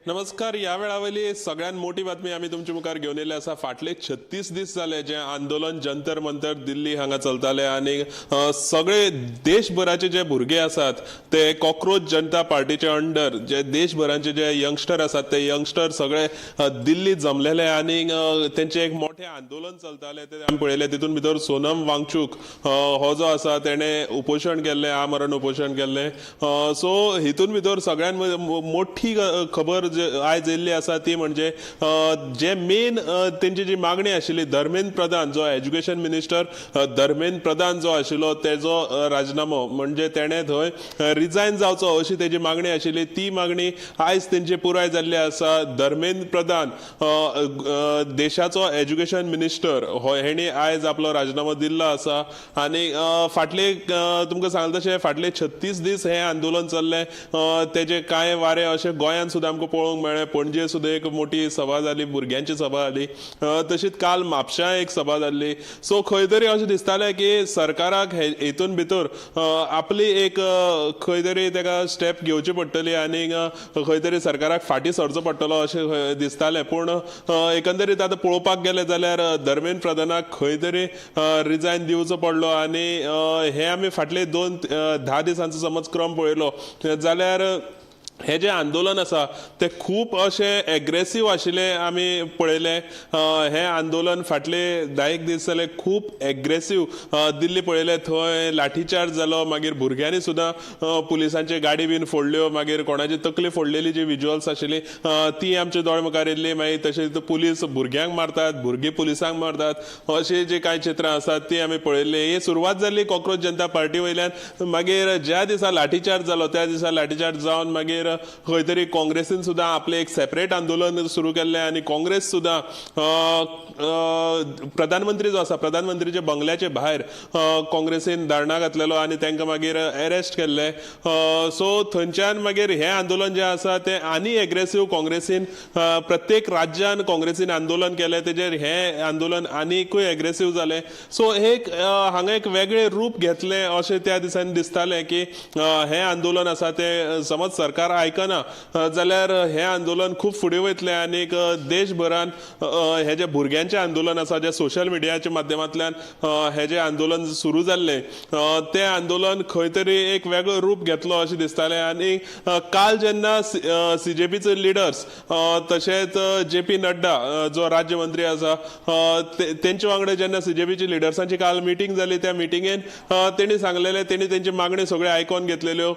नमस्कार. ह्या वेळावयली सगळ्यात मोठी बातमी आमी तुमच्या मुखार घेवन येयल्ले आसा. फाटले 36 दीस जाले जे आंदोलन जंतर मंतर दिल्ली हांगा चलताले आनी सगळे देशभराचे जे भुरगे आसात ते कॉक्रोच जनता पार्टीचे अंडर जे देशभराचे जे यंगस्टर आसात ते यंगस्टर सगळे दिल्ली जमलेले आनी तेंचे एक मोठे आंदोलन चलताले ते आमी पळयले. तितून भितर सोनम वांगचूक हो जो आसा तेणे उपोशण केल्लें, आमरण उपोशण केल्लें. सो हितून भितर सगळ्यात मोठी खबर आयज येयल्ली आसा ती म्हणजे जे मेन तेंची जी मागणी आशिल्ली, धर्मेंद्र प्रधान जो एज्युकेशन मिनिस्टर धर्मेंद्र प्रधान जो आशिल्लो तेजो राजीनामो म्हणजे तेणे थंय रिजायन जावचो अशी तेजी मागणी आशिल्ली, ती मागणी आयज तेंची पुराय जाल्ली आसा. धर्मेंद्र प्रधान देशाचो एज्युकेशन मिनिस्टर हो हेणी आयज आपलो राजीनामो दिल्लो आसा. आनी फाटले तुमकां सांगता तशें फाटले 36 दीस हें आंदोलन चल्लें. तेजे कांय वारे अशें गोंयांत सुद्दां आमकां पळोवंक मेळ्ळें. पणजे सुद्दां एक मोठी सभा जाली, भुरग्यांची सभा जाली, तशीच काल म्हापश्यां एक सभा जाल्ली. सो खंय तरी अशें दिसतालें की सरकाराक हेतून भितर आपली एक खंय तरी ताका स्टेप घेवची पडटली आनी खंय तरी सरकाराक फाटीं सरचो पडटलो अशें दिसतालें. पूण एकंदरीत आतां पळोवपाक गेलें जाल्यार धर्मेंद्र प्रधानाक खंय तरी रिजायन दिवचो पडलो. आनी हे आमी फाटले 10 दिसांचो समज क्रम पळयलो जाल्यार हे जे आंदोलन आसा ते खूब अशें एग्रेसीव आशिल्लें आमी पळयलें. हें आंदोलन फाटले 10 दीस जाले खूब एग्रेसीव दिल्ली पळयलें. थंय लाठीचार्ज जालो, मागीर भुरग्यांनी सुद्दां पुलिसांची गाडी बीन फोडल्यो, मागीर कोणाची तकली फोडलेली जी विज्युअल्स आशिल्ली ती आमच्या दोळे मुखार येयल्ली. मागीर तशेंच पुलीस भुरग्यांक मारतात, भुरगीं पुलिसांक मारतात अशीं जी कांय चित्रां आसात ती आमी पळयल्ली. ही सुरवात जाली कॉक्रोच जनता पार्टी वयल्यान. मागीर ज्या दिसा लाठीचार्ज जालो त्या दिसा लाठीचार्ज जावन मागीर खंय तरी काँग्रेसीन सुद्दां आपलें एक सेपरेट आंदोलन सुरू केल्लें आनी काँग्रेस सुद्दां प्रधानमंत्री जो आसा प्रधानमंत्रीच्या बंगल्याचे भायर काँग्रेसीन धरणां घातलेलो आनी तांकां मागीर अरेस्ट केल्ले. सो थंयच्यान मागीर हें आंदोलन जें आसा तें आनी एग्रेसीव काँग्रेसीन प्रत्येक राज्यान काँग्रेसीन आंदोलन केलें, तेजेर हें आंदोलन आनीकूय एग्रेसीव जालें. सो एक हांगा एक वेगळें रूप घेतलें अशें त्या दिसांनी दिसतालें की हें आंदोलन आसा तें समज सरकार आयकना जाल्यार हें आंदोलन खूब फुडें वयतलें आनी देशभरान हे जे भुरग्यांचें आंदोलन आसा जे सोशल मिडियाच्या माध्यमांतल्यान हे जे आंदोलन सुरू जाल्लें तें आंदोलन खंय तरी एक वेगळो रूप घेतलो अशें दिसतालें. आनी काल जेन्ना सीजेपीचे लिडर्स तशेंच जे पी नड्डा जो राज्यमंत्री आसा तेंचे वांगडा जेन्ना सीजेपीच्या लिडर्सांची काल मिटींग जाली त्या मिटिंगेन तेणी सांगलेलें, तेणी तेंची मागणी सगळ्यो आयकोन घेतलेल्यो.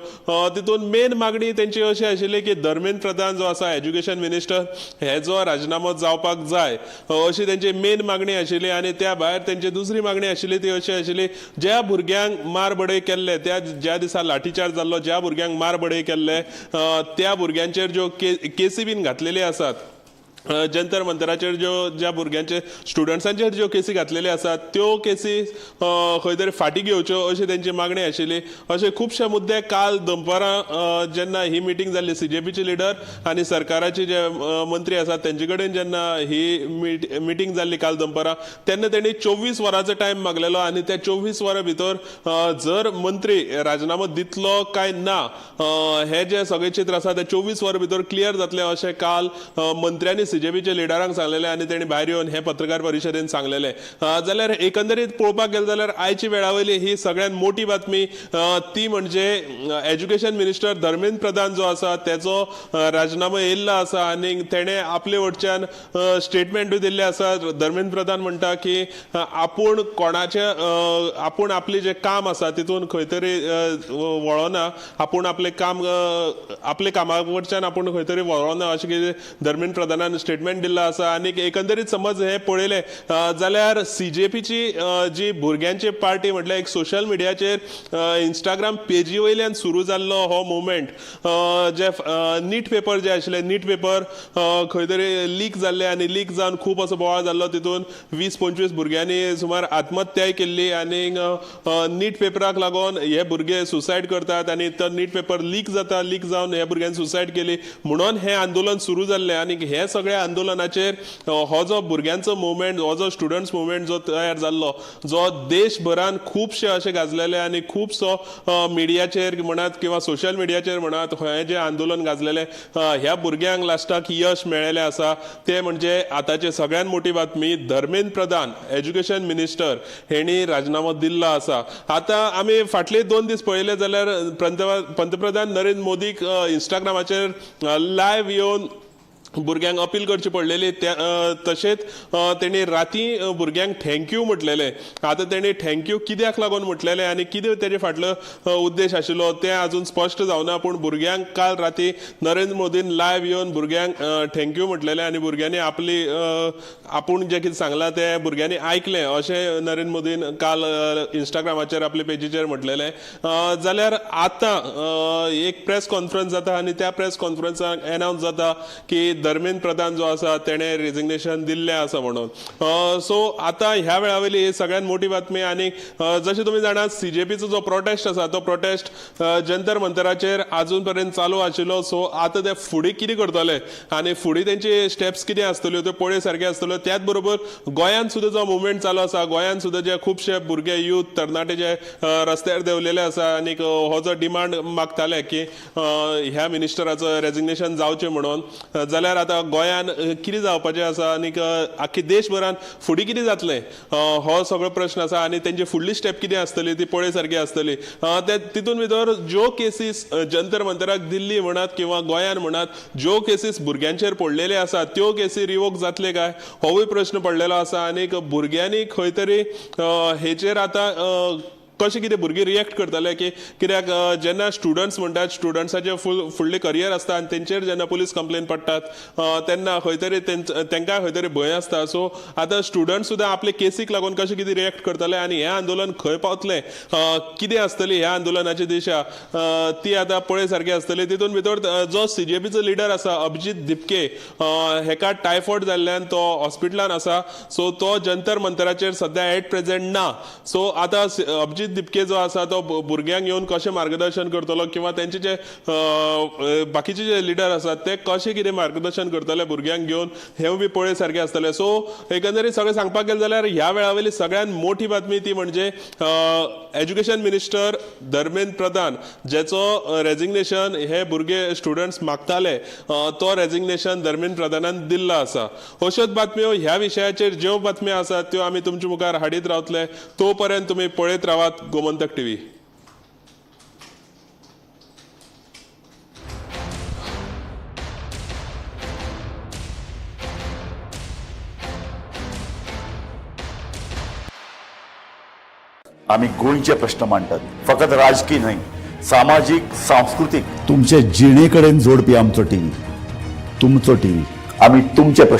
तितून मेन मागणी तेंची अशी आशिल्ली की धर्मेंद्र प्रधान जो आसा एज्युकेशन मिनिस्टर हेजो राजीनामो जावपाक जाय अशी तेंची मेन मागणी आशिल्ली. आनी त्या भायर तेंची दुसरी मागणी आशिल्ली ती अशी आशिल्ली, ज्या भुरग्यांक मार बडय केल्ले त्या ज्या दिसा लाठीचार्ज जाल्लो ज्या भुरग्यांक मार बडय केल्ले त्या भुरग्यांचेर ज्यो केसी बीन घातलेली आसात, जंतर मंतराचेर ज्यो ज्या भुरग्यांचे स्टुडंट्सांचेर ज्यो केसी घातलेल्यो आसात त्यो केसी खंय तरी फाटीं घेवच्यो अशी तेंची मागणी आशिल्ली. अशे खुबशे मुद्दे काल दनपारां जेन्ना ही मिटींग जाल्ली सीजेपीचे लिडर आनी सरकाराचे जे मंत्री आसात तेंचे कडेन जेन्ना ही मिटींग जाल्ली काल दनपारां तेन्ना तेणी 24 वरांचो टायम मागलेलो आनी त्या 24 वरां भितर जर मंत्री राजीनामो दितलो काय ना हे जे सगळे चित्र आसा ते 24 वरां भितर क्लियर जातले अशें काल मंत्र्यांनी सीजेपीच्या लिडरांक सांगलेले आनी तेणी भायर येवन हे पत्रकार परिशदेन सांगलेले. जाल्यार एकंदरीत पळोवपाक गेले जाल्यार आयची वेळावयली ही सगळ्यात मोठी बातमी ती म्हणजे एज्युकेशन मिनिस्टर धर्मेंद्र प्रधान जो आसा तेजो राजीनामो येयल्लो आसा आनी तेणे आपले वटच्यान स्टेटमेंटूय दिल्ले आसा. धर्मेंद्र प्रधान म्हणटा की आपूण कोणाचे आपूण आपलें जें काम आसा तितून खंय तरी वळना, आपूण आपलें काम आपले कामा वटच्यान आपूण खंय तरी वळना अशें कितें धर्मेंद्र प्रधानान स्टेटमेंट दिल्लो आसा. आनी एकंदरीत समज हे पळयलें जाल्यार सीजेपीची जी भुरग्यांची पार्टी म्हटल्यार एक सोशल मिडियाचेर इंस्टाग्राम पेजी वयल्यान सुरू जाल्लो हो मुवमेंट, जे नीट पेपर जे आशिल्ले नीट पेपर खंय तरी लीक जाल्ले आनी लीक जावन खूब असो बोवाळ जाल्लो, तितून 20-25 भुरग्यांनी सुमार आत्महत्याय केल्ली आनी नीट पेपराक लागून हे भुरगे सुसायड करतात आनी तो नीट पेपर लीक जाता, लीक जावन हे भुरग्यांनी सुसायड केली म्हणून हें आंदोलन सुरू जाल्लें. आनी हे सगळें सगळ्या आंदोलनाचेर हो जो भुरग्यांचो मुवमेंट, हो जो स्टुडंट्स मुवमेंट जो तयार जाल्लो, जो देशभरान खुबशे अशे गाजलेले आनी खुबसो मिडियाचेर म्हणात किंवा सोशल मिडियाचेर म्हणात हें जें आंदोलन गाजलेलें, ह्या भुरग्यांक लास्टाक यश मेळ्ळेलें आसा. ते म्हणजे आतांची सगळ्यात मोठी बातमी, धर्मेंद्र प्रधान एज्युकेशन मिनिस्टर हेणी राजीनामो दिल्लो आसा. आतां आमी फाटले 2 दीस पळयले जाल्यार पंतप्रधान नरेंद्र मोदीक इंस्टाग्रामाचेर लायव्ह येवन भुरग्यांक अपील करची पडलेली. तशेंच तेणी राती भुरग्यांक thank you म्हटलेलें. आतां तेणी thank you कित्याक लागून म्हटलेलें आनी कितें तेजे फाटलो उद्देश आशिल्लो तें आजून स्पश्ट जावना, पूण भुरग्यांक काल राती नरेंद्र मोदीन लायव्ह येवन भुरग्यांक thank you म्हटलेलें आनी भुरग्यांनी आपली आपूण जें कितें सांगलां तें भुरग्यांनी आयकलें अशें नरेंद्र मोदीन काल इंस्टाग्रामाचेर आपले पेजीचेर म्हटलेलें. जाल्यार आतां एक प्रेस कॉन्फरन्स जाता आनी त्या प्रेस कॉन्फरन्साक एनावन्स जाता की धर्मेंद्र प्रधान जो आसा तेणे रेजिग्नेशन दिल्लें आसा म्हणून. सो आतां ह्या वेळा वयली सगळ्यात मोठी बातमी. आनी जशें तुमी जाणात, सीजेपीचो जो प्रोटेस्ट आसा तो प्रोटेस्ट जंतर मंतराचेर आजून पर्यंत चालू आशिल्लो. सो आतां ते फुडें कितें करतले आनी फुडें तेंचे स्टेप्स कितें आसतल्यो त्यो पळय सारक्यो आसतल्यो. त्याच बरोबर गोंयांत सुद्दां जो मुवमेंट चालू आसा, गोंयांत सुद्दां जे खुबशे भुरगे यूथ तरणाटे जे रस्त्यार देंवलेले आसा आनी हो जो डिमांड मागताले की ह्या मिनिस्टराचो रेजिग्नेशन जावचें म्हणून, जाल्यार आतां गोंयान कितें जावपाचें आसा आनी आख्खी देशभरान फुडें कितें जातलें हो सगळो प्रश्न आसा आनी तेंची फुडली स्टेप कितें आसतली ती पळय सारकी आसतली. तितून भितर ज्यो केसीस जंतर मंतराक दिल्ली म्हणात किंवा गोंयान म्हणात ज्यो केसीस भुरग्यांचेर पडलेले आसा त्यो केसी रिवोक जातले काय होवूय प्रश्न पडलेलो आसा. आनी भुरग्यांनी खंय तरी हेचेर आतां कशें कितें भुरगीं रिएक्ट करतले की कित्याक जेन्ना स्टुडंट्स म्हणटात स्टुडंट्साचे फुडलें करियर आसता आनी तेंचेर जेन्ना पुलीस कंप्लेन पडटात तेन्ना खंय तरी तेंकां खंय तरी भंय आसता. सो आतां स्टुडंट्स सुद्दां आपले केसीक लागून कशें कितें रिएक्ट करतले आनी हें आंदोलन खंय पावतलें, कितें आसतली ह्या आंदोलनाची दिशा ती आतां पळय सारकी आसतली. तितून भितर जो सीजेपीचो लिडर आसा अभिजीत दिपके हेका टायफॉयड जाल्ल्यान तो हॉस्पिटलान आसा. सो तो जंतर मंतराचेर सद्या एट प्रेझेंट ना. सो आतां अभिजीत दिपके जो आसा तो भुरग्यांक येवन कशें मार्गदर्शन करतलो किंवा तेंचे जे बाकीचे जे लिडर आसात ते कशें कितें मार्गदर्शन करतले भुरग्यांक घेवन हें बी पळय सारकें आसतलें. सो एकंदरीत सगळें सांगपाक गेलें जाल्यार ह्या वेळा वयली सगळ्यात मोठी बातमी ती म्हणजे एज्युकेशन मिनिस्टर धर्मेंद्र प्रधान जेचो रेजिग्नेशन हे भुरगे स्टुडंट्स मागताले तो रेजिग्नेशन धर्मेंद्र प्रधानान दिल्लो आसा. अश्योच बातम्यो ह्या विशयाचेर ज्यो बातम्यो आसात त्यो आमी तुमच्या मुखार हाडीत रावतले. तो पर्यंत तुमी पळयत रावात गोमंतक टीव्ही. आमी गोंयचे प्रश्न मांडटात, फकत राजकीय न्हय, सामाजीक, सांस्कृतीक, तुमचे जिणे कडेन जोडपी आमचो टीव्ही, तुमचो टीव्ही. आमी तुमचे प्रश्न